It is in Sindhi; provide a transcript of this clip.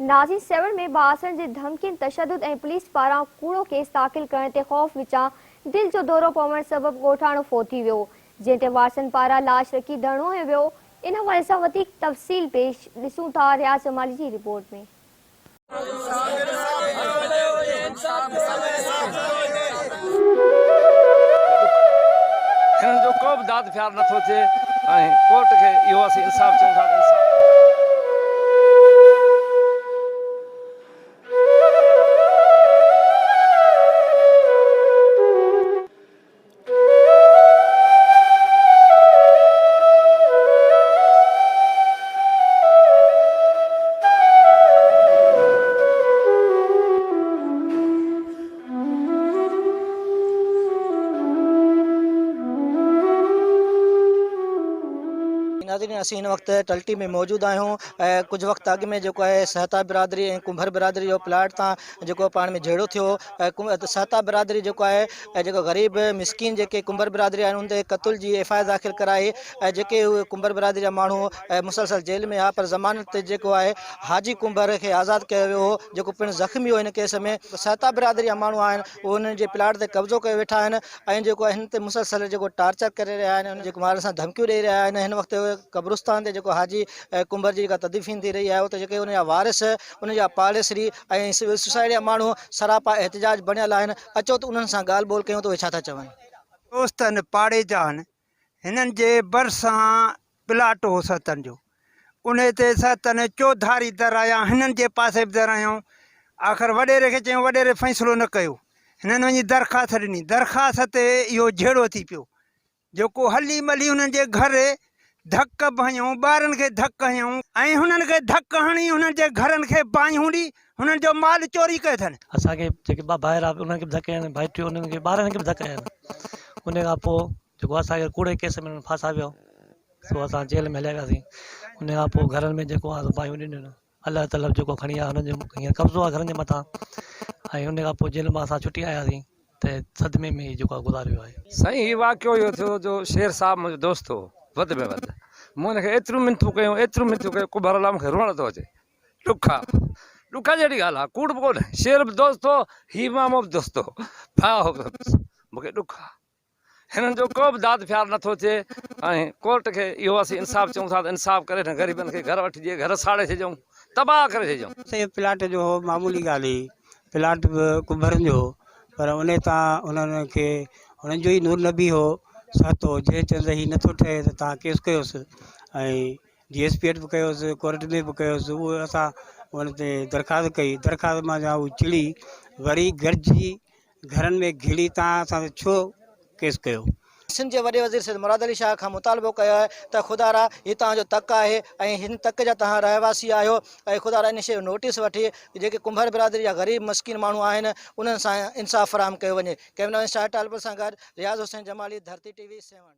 نازي سيوهڻ ۾ بااثرن جي ڌمڪين، تشدد ۽ پوليس پاران ڪوڙو ڪيس داخل ڪرڻ تي خوف وچان دل جو دورو پوڻ سبب ڳوٺاڻو فوت ٿي ويو، جنهن تي وارثن پاران لاش رکي ڌرڻو هنيو ويو، ان حوالي سان وڌيڪ تفصيل پيش ڏسون ٿا رياض جمالي جي رپورٽ ۾. هنن جو ڪو به داد فيار نٿو ٿئي ۽ ڪورٽ کي اهو اسين انصاف چئون ٿا ته انصاف. ناظرين اسين هن وقت ٽلٽي ۾ موجود آهيون ڪجهه وقت اڳ ۾ جيڪو آهي سهتا برادري ۽ ڪنڀر برادري جو پلاٽ تان جيڪو پاڻ ۾ جهيڙو ٿيو سهتا برادري جيڪو آهي ۽ جيڪو غريب مسڪين جيڪي ڪنڀر برادري آهن ان تي قتل جي ايف I R داخل ڪرائي ۽ جيڪي اهي ڪنڀر برادري جا ماڻهو مسلسل جيل ۾ ها پر ضمانت تي جيڪو آهي حاجي ڪنڀر کي آزاد ڪيو ويو هو جيڪو پڻ زخمي هو هن ڪيس ۾ سهتا برادري جا ماڻهو آهن اهي انهن جي پلاٽ تي قبضو ڪيو ويٺا آهن ۽ جيڪو هن تي مسلسل جيڪو ٽارچر ڪري رهيا آهن جيڪو مارن سان ڌمڪيون ڏئي رهيا آهن هن وقت قبرستان تي جيڪو حاجي ڪنڀر جي جيڪا تدفين ٿي رهي آهي اتي جيڪي ان جا وارث ان جا پاڙيسري ۽ سول سوسائٽي جا ماڻهو سراپا احتجاج بڻيل آهن اچو ته انهن سان ڳالهه ٻولهه ڪيون ته اهي ڇا ٿا چون. دوست آهن پاڙي جا آهن هنن جي ڀرسان پلاٽ هو ستن جو انهي تي ستن چوڌاري در آيا هنن جي پاسي به در هنيائون آخر وڏيري کي چيائون وڏيري فيصلو نه ڪيو هنن وڃي درخواست ڏني درخواست تي اهو جهيڙو ٿي پيو جيڪو هلي ملي هنن جي گهر ڌڪ به هنيائون، ٻارن کي ڌڪ هنيائون ۽ هنن کي ڌڪ هڻي هنن جي گهرن کي باهيون ڏئي هنن جو مال چوري ڪيو اٿن. اسان کي جيڪي ٻه ڀائر ها انهن کي به ڌڪ هنيائون ڀائٽيو انهن کي ٻارن کي به ڌڪ هنيائون ان کان پوء جيڪو اسان کي ڪوڙي ڪيس ۾ انهن ڦاسايو سو اسان جيل ۾ هليا وياسين ان کان پوء گهرن ۾ جيڪو آهي سو باهيون ڏنيون الله طلب جيڪو کڻي آيا هنن جو هينئر قبضو آهي گهرن جي مٿان ۽ ان کان پوء جيل مان اسان ڇٽي آياسين ته صدمي ۾ هي جيڪو آهي گذاريو آهي. سائين هي واقعو اهو ٿيو جو شير صاحب منهنجو دوست هو وڌ ۾ وڌ مون هن کي ايتريون منٿون ڪيون ايتريون منٿون ڪيون ڪڀر الله مون کي روئڻ ٿو اچي ڏک آ ڏک جهڙي ڳالهه آ ڪوڙ به ڪونهي شير به دوست هو هي مامو به دوست هو ڀاء هو مون کي ڏک آ. هنن جو ڪو به داد فيار نٿو ٿئي ۽ ڪورٽ کي اهو اسين انصاف چئون ٿا ته انصاف ڪري هنن غريبن کي گهر وٺي ڏئي گهر ساڙي ڇڏيون تباهه ڪري ڇڏيون. سائين پلاٽ جو هو معمولي ڳالهه هئي پلاٽ به ڪنڀرن جو هو پر انهي تان انهن کي انهن جو ئي نور نبي هو سهتو جنهن چيو ته هي نٿو ٺهي ته توهان ڪيس ڪيوس ۽ ڊي ايس پي وٽ به ڪيوس ڪورٽ ۾ به ڪيوس اهو اسان ان تي درخواست ڪئي درخواست مان جا هو چڙي وري گڏجي گهرن ۾ گهڙي تان اسان تي ڇو ڪيس ڪيو؟ سنڌ جي وڏي وزير سيد مراد علي شاهه کان مطالبو ڪيو آهي ته خدارا هي توهان جو تڪ آهي ۽ هن تڪ جا توهان رهواسي آهيو ۽ خدارا ان شيء جو نوٽيس وٺي جيڪي ڪنڀر برادري جا غريب مسڪين ماڻهو آهن انهن سان انصاف فراهم ڪيو وڃي ڪئميرا مين شاهد ٽالپر سان گڏ رياض حسين جمالي ڌرتي ٽي وي سيوهڻ.